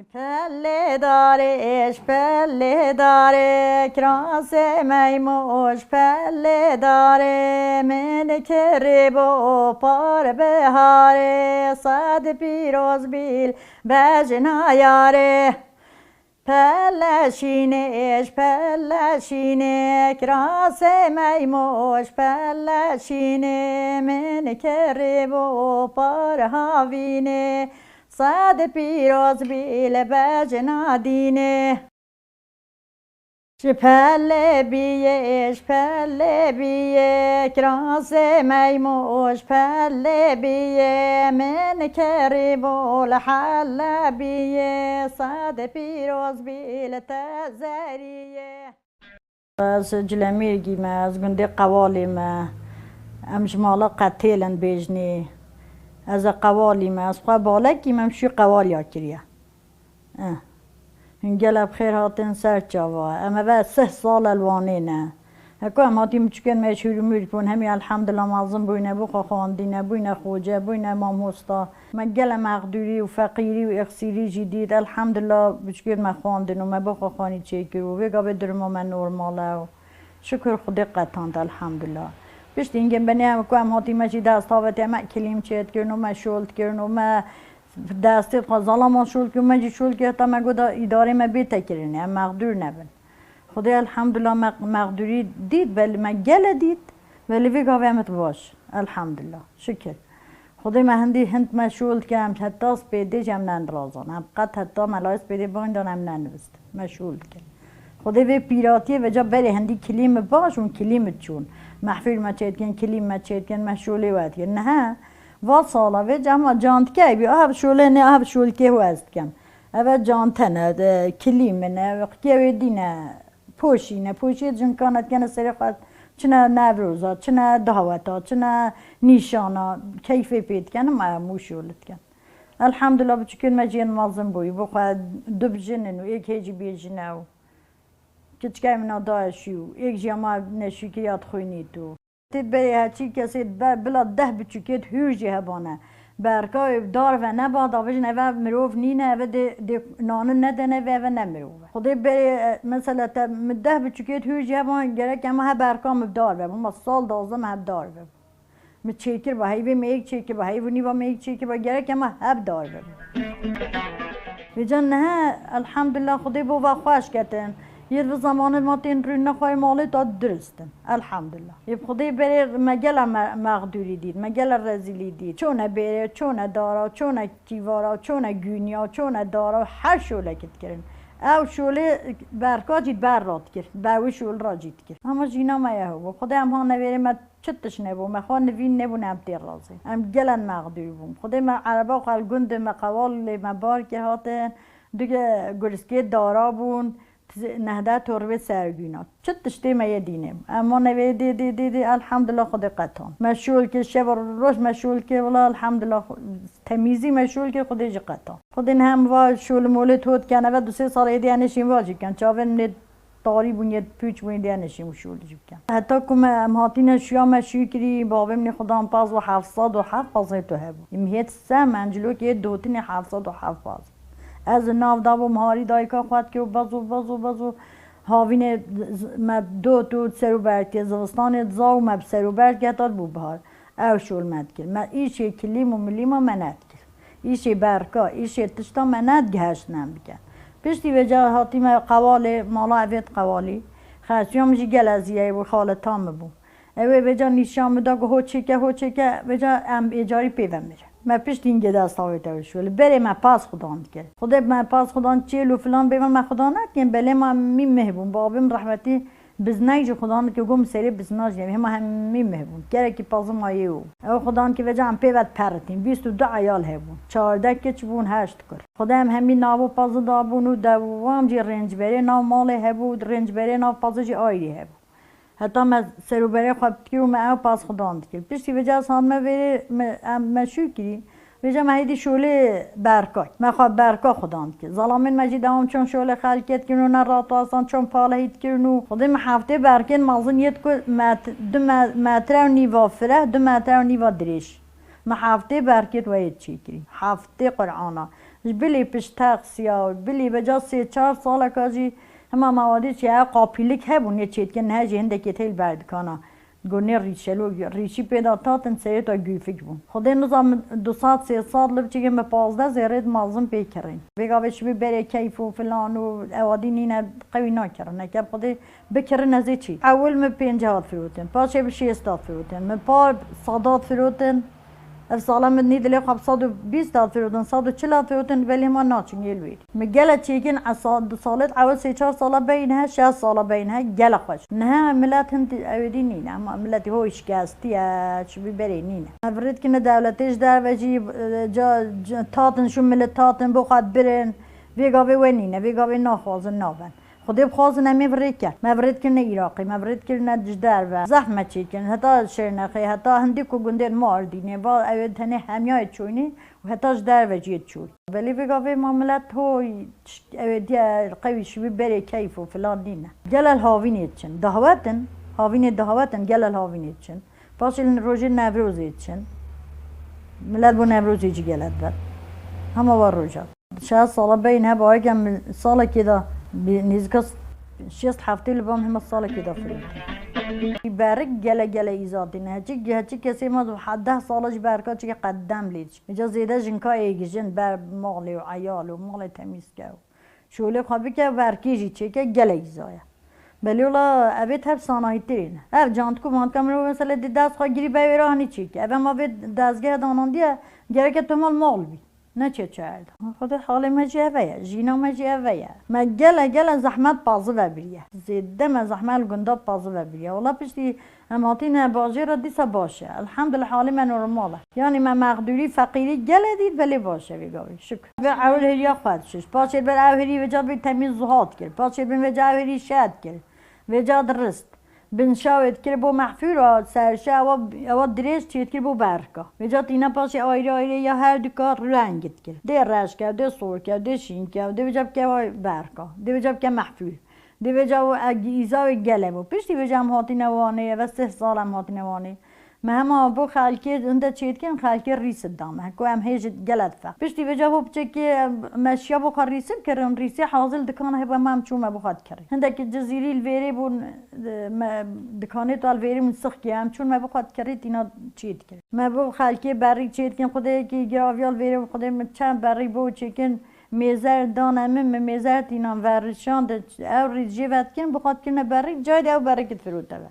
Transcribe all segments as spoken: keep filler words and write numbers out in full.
Pellê darê, ji pellê darê, kirasê meymo ji pellê darê, min kirî bo par biharê, sed pîroz bîl bejna yarê. Pelle şînê, ji pelle şînê, kirasê meymo ji pelle şînê, min kirî bo par havînê, sed pîroz bî li bejna dînê. Ji pellê biyê, ji pellê biyê, kirasê meymo ji pellê biyê, min kerî bo li helle biyê, sed pîroz bî li te zeriyê. Ez Cilemêrgî me, ez gundê Qewalê me. Em ji mala Qetêl in bêjnê. Ez ê Qewalî me, ez xwe balekî me, em şû Qewaliya kiriye. Eh. Hûn gelek bi xêr hatin ser çava. Em eve sih sal e li Wanê ne. Heko em hatî miçikên me şûr û mûr bûn, hemî elhamdulillah mezin bûyne, bû xwe xwendîne, bûyne xoce, bûyne mamosta. Me gelek mexdûrî û feqîrî û êxsîrî jî dît. Elhamdulillah biçikên me xwendin û me bo xwe xwanî çêkir û vê gavê duruma me normal e û şikir Xwedê qetand, elhamdulillah. Piştî hingê benê em ku em hatî me jî dest avêtiye, me kilîm çêdikirin û me şol dikirin û me destê xwe zalaman şol dikirin, me jî şol kir heta me got da îdarê me bête kirinê, em mexdûr nebin. Xwedê elhamdulillah me mexdûrî dît, belê me gele dît, belê vê gavê em it baş. Elhamdulillah. Şikir. Xwedê me hindî hind me şûl dikin, em heta spêdê jî em nendirazan. Em qet heta me layê spêdê bandan em nenivist. Me şûl dikin. Xwedê vê pîratiyê veca berê hindî kilî mi baş û kilî mi çûn. Mehfûr me çêdikin, kilî me çêdikin, me şûlê we dikin. Nihe, va sala vê cema can dikey bî, aha şûlê ne, aha şûlkê hu ez dikim. Eve can tene, de, kilî min e, qikê wê dîne. Poşîne, poşiyê cinkana dikene serê xwe, çine Newroza, çine daweta, çine nîşana, keyfê pê dikene, me mûşû li diken. Elhamdulillah, biçûkên me jî yên mezin bûyî, bo xwe du bi jin in û êk hê jî bê jine û kiçikê min a daye şû, êk jî ya me neşûkê ya dixwînît û. Tê berê heçî kesê be-, bila deh biçûkê hûr jî hebane. Berka wê dar ve neba, da bijin eve mirov nîne, eve dê, dê nani nedene ve eve ne mirov e. Xwedê berê, e, mesela te mi deh biçûkê hûr jî hebane, gerek ema he berka mi dar ve. Bûma sal dazde me heb dar ve. Mi çêkir ba, heyvê me yek çêkir ba, heyvû nîva me yek çêkir ba, gerek ema heb dar ve. Vêca nihe, elhamdulillah, Xwedê bo va xweş ketin. Yê vi zamanê ma tên rûne xwe malê ta durist in. Elhamdulillah. Yê bi Xwedê berê me gela me-, mexdûrî dît, me gela rezîlî dît. Çone bêrê, çone dara, çone kîvara, çone gûniya, çone dara, her şolekî dikirin. Ew şolê berka jî ber ra dikir, ber wî şol ra jî dikir. Ama jîna me ye hebû. Xwedê em ha nevêrê me çi tişt nebû, me xwe nivîn nebûn em tê razê. Em gelen mexdûr bûn. Xwedê me ereba xwe li gundê me qewalê me bar kir hatin, duge guriskê dara bûn. Nehde torbê sergûna. Çi tiştê me yê dînê. Em ma nevê dê, dê, dê, dê, elhamdulillah Xwedê qetan. Me şûl kir, şev û roj me şûl kir, wila elhamdulillah Xwe-, temîzî me şûl kir, Xwedê jî qetan. Xwedê nihem va şûl molê hot ken, eve du sê sal êdî enê şîn va jî ken. Çavên nê tarî bûn, yê pûç bûn, êdî enê şîn û şûl jî ken. Heta ku me, em hatîne şûya me şû kirî, bavê min ê Xudan paz û heft sed û heft pazê tu hebû. Em hêt se mencilokê dotinê heft sed û heft paz. Ez li nav da bûm harî dayika xwe dikir û bezo, bezo, bezo havînê z-, me dot û serûbertiyê zivistanê diza û me bi serûbert geta dibû bihar. Ew şol me dikir. Me îşê kilîm û milîma me nedikir. Îşê berka, îşê tişta me nedigiheştin em bikin. Piştî vê ca hatî me qewalê, mala evêt qewalî. Xerçiya min jî gel ezîyeyê bû, xaleta min bû. Ew ê vêca nîşan min da ku ho çêke, ho çêke, vêca em êcarî pê ve mirin. Me piştî hingê dest avête wê şûlê. Berê me pas xudan dikir. Xwedê me pas xudan çêl û filan bê me xudan nekin, belê me mî mih bûn. Babê min rehmetî biznayî jî xudan dikir, got min serê bizna jî hema hemî mih bûn. Gerekî pazim ayê û. Ew xudan ki vêca em pê ve diperitîn. Bîst û du eyal hebûn. Çardeh kiç bûn, heşt kur. Xwedê em hemî navo pazî dabûn û dewam jî rêncberê nav malê hebû, rêncberê nav pazî jî ayrî hebû. Heta me serûberê xwe dikir û me ew pas xudan dikir. Piştî vêca ez hatime vêrê me, em, me şû kirî. Vêca me hêdî şolê berkay. Me xwe berka xudan dikir. Zalamên me jî dewam çon şolê xelkê dikirin û ne ratasan çon palehî dikirin û Xwedê me heftê berkên mezin yêt ku met-, du me-, metre û nîva fireh, du metre û nîva dirêj. Me heftê berkêt weyê çêkirî. Heftê Qur'ana. Ji bilî pişt texsiya, bilî veca sê çar saleka jî hema me wadî çi ew qapîlik hebûn yê çêdikin, niha jî hindekê tê li ber dikana. Got nê rîşelo, rîşî pê de tatin, serê te gûfik bûn. Xwedê nizam du sed sê sed li biçîkê me pazdeh zêrê di mezin pê kirin. Vê gavê şibî berê keyf û filan û ewadî nîne qewî nakirin. Eke bi Xwedê bikirin ez ê çi? Ewil min pêncî hat firotin, paşê bi şêst hat firotin, min par sed hat firotin. Ev sala min nî dilê xwe bi sed û bîst hat firotin, sed û çil hat firotin, belê ma naçin yê li wê. Mi gele çêkin, esa-, di salêt ewe sê çar sala beyne he, şeş sala beyne he, gele xweş. Nihe milet hin di-, ew dî nîne, ama miletî hoy şikestî ye, çi bî berê nîne. Ev rêdkine dewletê ji derve jî, e, ca, ca, tatin şu milet tatin, bo xwe birin. Vê gavê we nîne, vê gavê naxwazin naben. Xwedê bixwazin em ê virêt ker. Me virêt kirine Iraqê, me virêt kirine ji derve. Zehf me çêkirin, heta Şirnexê, heta hindî ku gundên Mardînê, va ew ê tenê hemiyayê çûyînê û heta ji derve jî yê çûy. Belê vê gavê ma milet ho, ew ê diye qewî şibî berê keyf û filan nîne. Gele li havînê diçin. Dahwetin, havînê dahwetin, gele li havînê diçin. Paşê li rojê Newrozê diçin. Milet bo Newrozê jî gele dibe. Hema wa roja. Şeş sala beyin he, bawekem salekê de bi nêzîka şêst heftê li ba min hema salekê de firotin. Berik gele gele îzadîne. Heçik, heçik kesê ma heh deh sala ji berka çike qedem lê diçe. Îca zêde jinka êgijin ber malê û eyal û malê temîz ke û şolê xwe bike, berkê jî çêke, gelek îza ye. Belê wela evê tev sanahîtirê ne. Ev cantiku mantika mirov mesela di dest xwe girî be wê re hanî çêke. Eve ma vê dezgeh danandiye, gereke tu mal mal bî. Neçe çerda. Xwedê halê me jî eve ye, jîna me jî eve ye. Me gele gele zehmet pazive biriye. Zêde me zehmet li gunda pazive biriye. Wela piştî em hatîne bajêra dîsa baş e. Elhamdulillah halê me normal e. Yanî me mexdûrî, feqîrî gele dît belê baş e vê gavê. Şikir. Ve ewil hêriya xwe dişiş. Paşê ber ew hêrî vêca bê temîz zuhat kir. Paşê bin vêca ew hêrî şed kir. Vêca dirist. Bin şawê dikir bo mehfûra serşe ewa, ewa dirêj çêdikir bo berka. Vêca tîna paşê ayrı ayrı ya her du ka reng dikir. Dê reş ke, dê sor ke, dê şîn ke, dê vêca bike wa berka. Dê vêca bike mehfûr. Dê vêca û eg îza wê gele bo. Piştî vêca em hatine wanê, eve sih sal em hatine wanê. Me hema bo xelkê hinde çêdikin, xelkê rîs didame. Ku em hê ji gele dife. Piştî vêca bo piçekê em, me şiya bo xwe rîsî bikirin, rîsê hazil dikan hebe me em çûme bo xwe dikirin. Hindekî Cizîrî li vêrê bûn, e, me dikanê tu li vêrê min sixkê, em çûn me bo xwe dikirin, tîna çê dikirin. Me bo xelkê berî çêdikin, xwedê yekî giraviya li vêrê bû, xwedê min çend berî bo çêkin, mêzer dane min, min mêzer tîna verişan de ew rîs jê vedikin, bo xwe dikirine berî, cayê de ew berî kit firote ve.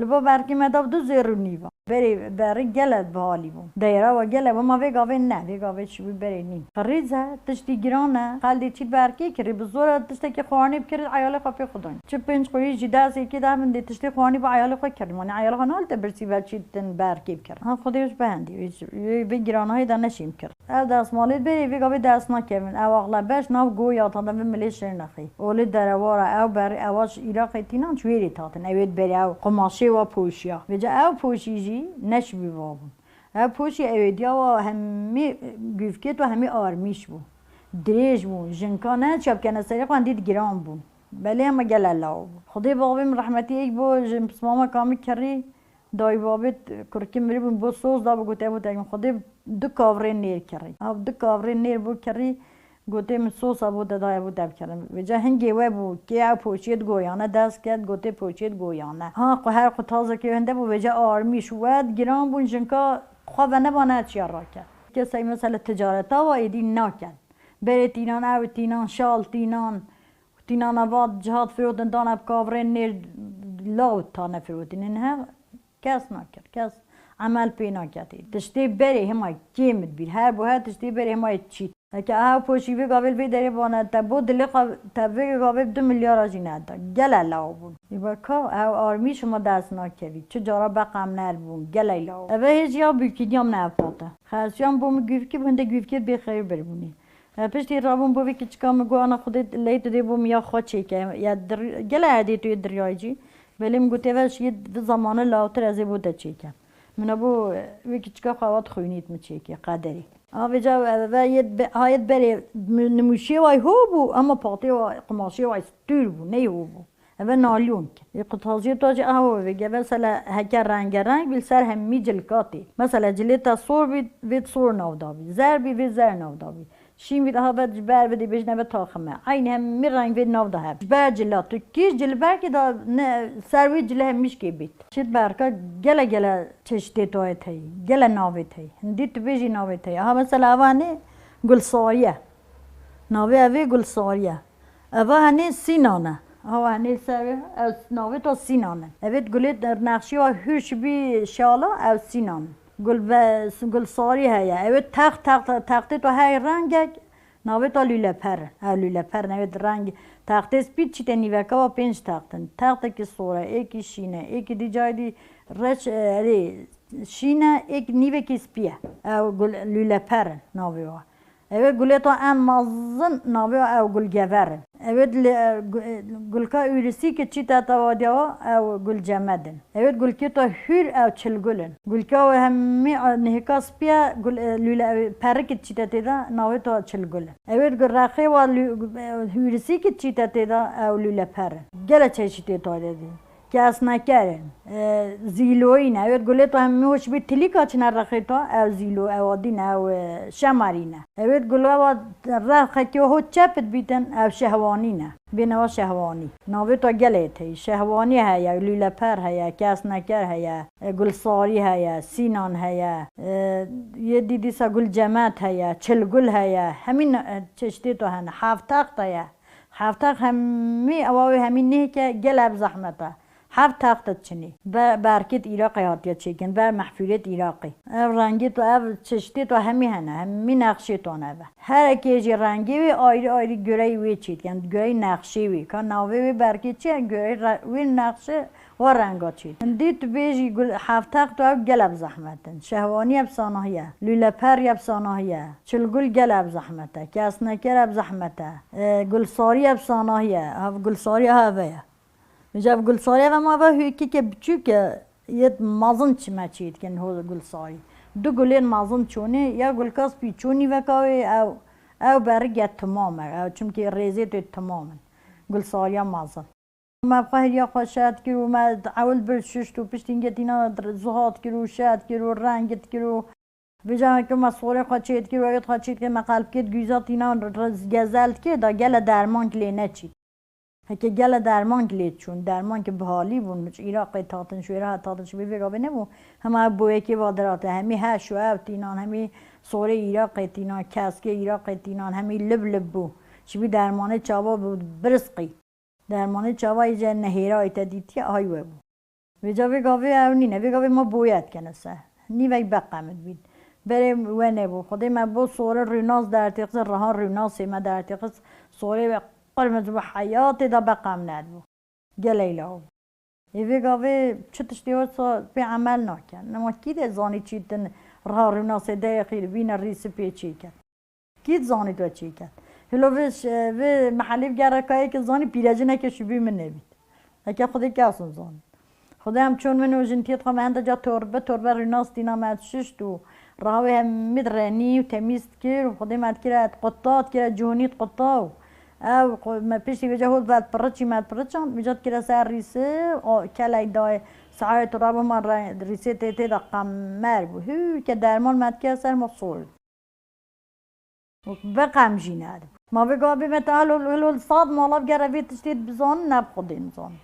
Li ba berkê me da du zêr û nîva. Berê berî gele bihalî bû. Deyra we gele bû, ma vê gavê ne, vê gavê şibî berê nîn. Qirîz e, tiştî giran e, xeldê çî berkê kirî, bi zor e tiştekî xwarinê bikirî, eyalê xwe pê xwe dayîn. Çi pênc qurîş jî dest yekê de min dê tiştê xwarinî bi eyalê xwe kirî. Wanî eyalê xwe nalite birsî ve çî din berkê bikir. Ha Xwedê ji behendî, wê, wê, vê giranahî de neşîm kir. Ev destmalê berê vê gavê dest nakevin. Ew axle beş nav goya tade vê milê şir nexî. Olê derewara ew ber, ewa ji Iraqê tînan ji wêrê tatin. Ew ê berê ew qumaşê wa poşiya. Vêca ew poşî jî neşibî va bûn. Ew poşî ew ê diya wa hemî gûvkêt wa hemî armîş bû. Dirêj bûn. Jinka ne çapkene serê xwe endî giran bûn. Belê hema gele law bû. Xwedê bavê min rehmetî êk bo ji pismama kamî kerî. Dayî babê t-, kurkî mirî bûn, bo soz da bû, gote, bû te, Xwedê du kavrê nêr kirî. Ew du kavrê nêr bû kirî, gotê, min sosa bû te daye bû te bikirin. Vêca hingê we bû, kê ew poşiyê digoyane, dest ket, gotê, poşiyê digoyane. Ha, xwe her xwe tazekê hinde bû, vêca armîş wet giran bûn, jinka xwe veneba neçiya rake. Kesek mesela ticareta wa êdî naket. Berê tînan ew tînan, şal tînan, tînana va cihat firotin, dana bi kavrên nêr law tane firotînin. He, Kes nakir, kes emel pê naketê. Tiştê berê hema kêm dibîr. Her bo her tiştê berê hema yê çît. Heke ew poşî vê gavê li vê derê bane te bo dilê xwe te vê gavê bi du milyara jî neda. Gele law bûn. Ê be ka ew armîş hema dest nakevî. Çi cara beqemner bûn. Gele law. Eve hêj ya bûkî diyam ne ev pate. Xersiyan bo min gûvkî bû, hinde gûvkê bê xeyr bir bûnê. E, piştî rabûm bo vê kiçika min got, ana Xwedê leyê tu dê bo min ya xwe çêke. Ya dir-, gele erdê tu yê diryayî cî. Belê min gotê, ve şiyê di zamanı lawtir ez ê bo te çêke. Min a bo, e, vê kiçika xwe ewa dixwînît min çêke, qederê. A vêca, e, ve yê be-, ha yê berê mi-, nimûşê way ho bû, ama patê way, qumaşê way stûr bû, ney ho bû. Eve nalyon ke. Ê qutaziyê to jî aha vê ge, mesela heke rengereng bî, li ser hemî cilka tê. Mesela cilê te sor bî, vê sor nav dabî. Zer bî, vê zer nav dabî. Şîn vî daha ve ji ber bidî bêjine ve taxime. Eynî hemî reng vê nav da heb. Ji ber cila tu kî cil belkî da ne ser wî cile hemîşkê bît. Çit berka gele gele çeşitê toyê tey, gele navê tey. Hindî tu bêjî navê tey. Aha mesela eva ne gulsariye. Navê evê gulsariye. Eva henê sînan e. Eva henê ser ew navê to sînan e. Evê gulê nexşî wa hûr şibî şala ew sînan e. Gul ve gul sarî heye. Ew ê text, text, textê to hey rengek, navê to lûleper. Ew lûleper, ew ê reng, textê spî çîtê nîveka wa pênc text in. Textekî sor e, êkî şîn e, êkî dî cayê dî reş, e, erê, şîn e, êk nîvekî spî ye. Ew gul, lûleper in navê wa. Ew ê gulê to en mezin navê wa ew gulgever in. Ew ê li, gu-, gulka ûrisî ki çîte te wadiya wa ew gulcemed in. Ew ê gulkê to hûr ew çilgul in. Gulka wê hemî, e, nihêka spî ye, gul, e, lûle, ew perikê çîte tê de navê to çilgul in. Ew ê gul rexê wa lû-, e, hûrisî ki çîte tê de ew lûleper in. Gele çeşitê to de dî. Kesneker in, e, zîloyî ne. Ew ê gulê to hemî hoş bî tilîka çine rexê to, ew zîlo, ew adî ne, ew, e, şemarî ne. Ew ê gula wa rexekê ho çep dibîtin, ew şehwanî ne. Bêne wa şehwanî. Navê to gelê tey. Şehwanî heye, lûleper heye, kesneker heye, e, gulsarî heye, sînan heye, e, yê dî dîsa gulcemet heye, çilgul heye. Hemî ne-, e, çeşitê to hene. Hevtext heye. Hevtext hemî ewa wê hemî nêke gele bi zehmet e. Heft text diçinî. Be-, berkêt Iraqê hatiye çêkin, ber mehfûrêt Iraqê. Ev rengê to, ev çeşitê to hemî hene, hemî nexşê to neve. Herekê jî rengê wê ayrı ayrı göreyî wê çêdikin, göreyî nexşê wê. Ka navê wê berkê çi ye, göreyî re-, wê nexşê wa renga çêdikin. Hindî tu bêjî gul, heft text ev gelek zehmet in. Şehwanî ev sanahiye, lûleper ev sanahiye, çilgul gelek zehmet e, kesneker ev zehmet e, e, gulsarî ev sanahiye, ev gulsarî heve ye. Ji ev gulsarê ve ma ve hûkike biçûk e, yê mezin çime çê dikin ho gulsarî. Du gulên mezin çûnê, ya gulka spî çûnî veka wê ew, ew berige timam e, ew çimkî rêzê tê timam in. Gulsariya mezin. Me xwe heriya xwe şeh dikir û me ewil bir şişt û piştî hingê tîna zuha dikir û şeh dikir û reng dikir û Vêca heke me sorê xwe çê dikir, wewêt xwe çê dikir, me qelbkêt güza tîna re-, gezel dikir, da gele dermank lê neçît. Heke gele dermank lê çûn, dermank bihalî bûn, ji Iraqê tatin, ji wê re tatin, ji vê vê gavê nebû. Hema ev boyekê va dirate, hemî heş û ev tînan, hemî sorê Iraqê tînan, keskê Iraqê tînan, hemî lib lib bû. Ji vî dermanê çava bû, birizqî. Dermanê çava îce nehêra te dîtiye, hay we bû. Vêca vê gavê ew nîne, vê gavê ma boye dikene ser. Nîvek beqemit bîn. Berê we nebû. Xwedê me bo sore rûnas dertêxist, reha rûnasê me dertêxist. Sorê we qirmiz bû, heyatê de beqem nedibû. Geleyla û. Ê vê gavê çi tiştê wesa pê emel nakin. Nema kî de zanî çîtin reha rûnasê derêxî bîne rîsi pê çêket. Kî zanî tu çêket? Hilo vê ş-, vê mehelê bi gere kayeke zanî pîrecineke şibî min nebît. Heke Xwedê kesin zanî. Xwedê em çûn min û jin têt xwe me hende ca torbe torbe rûnas tîna me şişt û reha wê hemî renî û temîz dikir û Xwedê me dikire quta, dikire cihonî quta û ew xwe me piştî vêca hol vet piriçî me piriçan, vêca dikire ser rîsi, o kelek dayê saet rabû ma re-, rîsê tê tê de qemer bû. Hû ke derman me dikire ser ma sol. Bi qem jî nedibû. Ma vê gavê me te helo, helo li sed mala bi gere vê tiştê bizanin, ne bi Xwedê nizanin.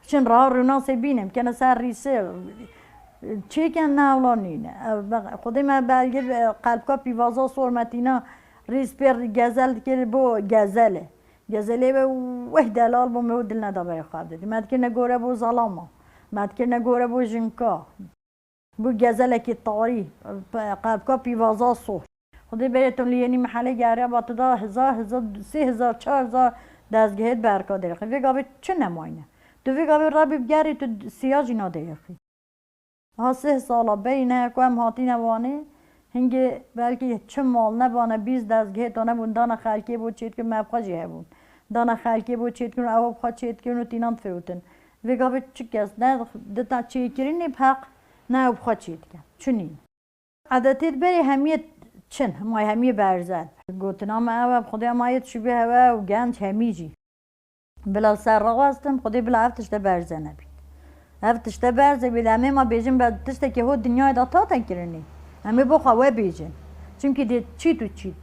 Çin reha rûnasê bîne, bikene ser rîsê, çêken ne hewla nîne. Ev be-, Xwedê me belge, e, qelbka pîvaza sor me tîna rîs pê gezel dikir bo gezelê. Gezelê ve weh delal bû, me û dil neda berê xwe bidî. Me dikirine gore bo zelama. Me dikirine gore bo jinka. Bû gezelekî tarî, pe-, qelbka pîvaza sor. Xwedê berê tu li yenî mehelê geriya ba tu da hizar, hizar, sê hizar, çar hizar dezgehê berka derêxî. Vê gavê çi nemayne? Tu vê gavê rabî bigerî tu siya jî naderêxî. Ha sih sala berî ne ku em hatîne Wanê, hingê belkî çi mal nebane bîst dezgehê to nebûn, dana xelkê bo çêdikirin, me bi xwe jî hebûn. Dana xelkê bo çêdikirin, ew bi xwe çêdikirin û tînan difirotin. Vê gavê çi kes ne dita çêkirinê bi heq, ne ew bi xwe çêdike. Çi nîne? Edetê di berê hemiyê çin, may hemiyê berze. Gotina me ew e, bi Xwedê ma yê dişibê hewe û genc hemî jî. Bila li ser raxwestin, Xwedê bila ev tişte berze nebît. Ev tişte berze bît, em ê ma bêjin be tiştekî ho dinyayê de tate kirinê. Em ê bo xwe we bêjin. Çimkî dê çît û çît.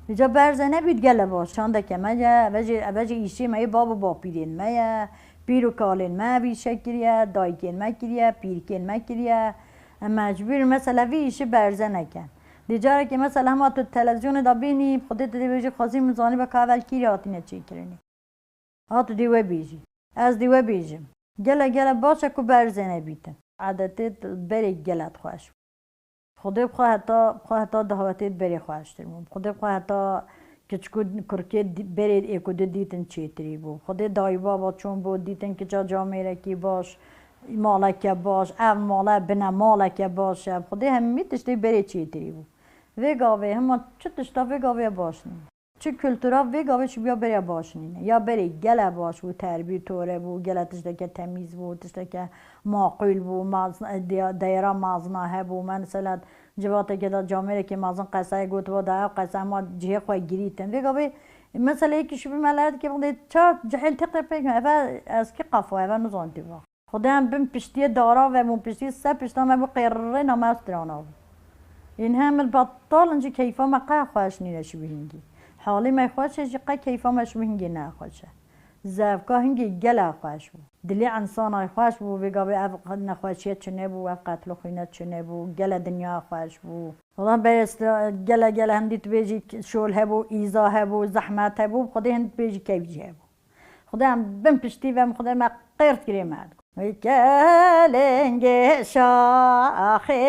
Dîca berze nebît gele baş. Çandeke me ye, eve jî, eve jî îşê me yê bab û bapîrên me ye. Pîr û kalên me ev îşe kiriye, dayikên me kiriye, pîrkên me kiriye. Em mecbûr in mesela vî îşî berze nekin. Dî carekê mesela hema tu televîzyonê de bînî, bi Xwedê tu dê bêjî xwezî min zanîbe ka ev el kîrî hatine çêkirinê. Ha tu dê we bêjî. Ez dê we bêjim. Gele gele baş e ku berze nebîtin. Edetê berê gele xweş. Xwedê bi xwe heta, bi xwe heta dawetê berê xweştir bû. Xwedê bi xwe heta kiçik û kurkê dî-, berê êk û du dîtin çêtirî bû. Xwedê dayî baba çûn bû, dîtin kiça camêrekî baş, maleke baş, ev male bine maleke baş e. Xwedê hemî tiştê berê çêtirî bû. Vê gavê hema çi tişta vê gavê baş nîne. Çi kultura vê gavê çi biya berê baş nîne. Ya berê gele baş bû, terbî tore bû, gele tişteke temîz bû, tişteke maqûl bû, mazn-, de-, deyra mazna hebû. Mesela civateke de camêrekê mazin qesayê gotiba da ev qese hema cihê xwe girîtin. Vê gavê mesela yekî şibî me lerdikê bixdê çar cihêl têqe pêk me. Eve ez kî qafa, eve nizanî tê va. Xwedê em bin piştiyê dara ve bûn, piştiyê ser pişta me bû qêrrêna me strana bû. Ên hem li betal in jî keyfa me qe xweş nîne şibî hingî. Halê me xweş e jî qe keyfa me şibî hingî ne xweş e. Zevka hingî gele xweş bû. Dilê insana xweş bû, vê gavê ev nexweşiye çinebû, ev qetlixwîne çinebû, gele dinya xweş bû. Wala berê stra-, gele gele hindî tu bêjî şol hebû, îza hebû, zehmet hebû, Xwedê hind bêjî keyf jî hebû. Xwedê em bin piştî ve, Xwedê me qêrt girê me. Wî kelingê şaxê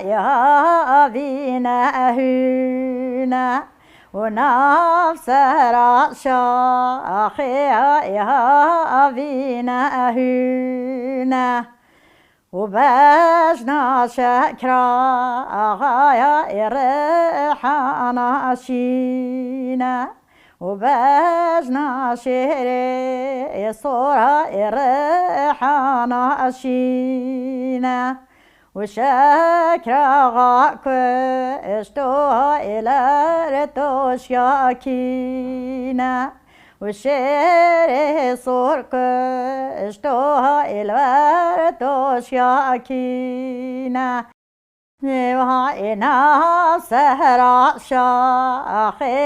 ya vîne hûne û nav sera şaxê ya vîne hûne. û bejna şekra axaya ê rihana şîne û bejna şêrê ê sora ê rihana şîne û şekra xa ku eştoha ê ler toşya kîne. û şêrê sor ku ji toha êlwer toşya kîne. Nêva êna sehra şaxê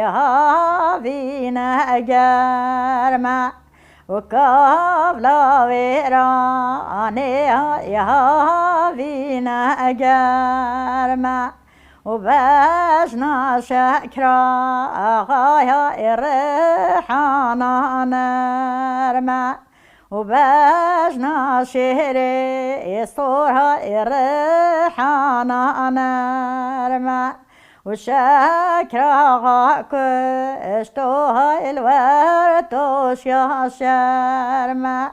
ê havîne germe û kavla wê ra anê ê havîne germe. û bejna şekra axaya ê rihana nerme û bejna şêrê ê sora ê rihana nerme û şekra xa ku eştoha êlwer toşya şerme.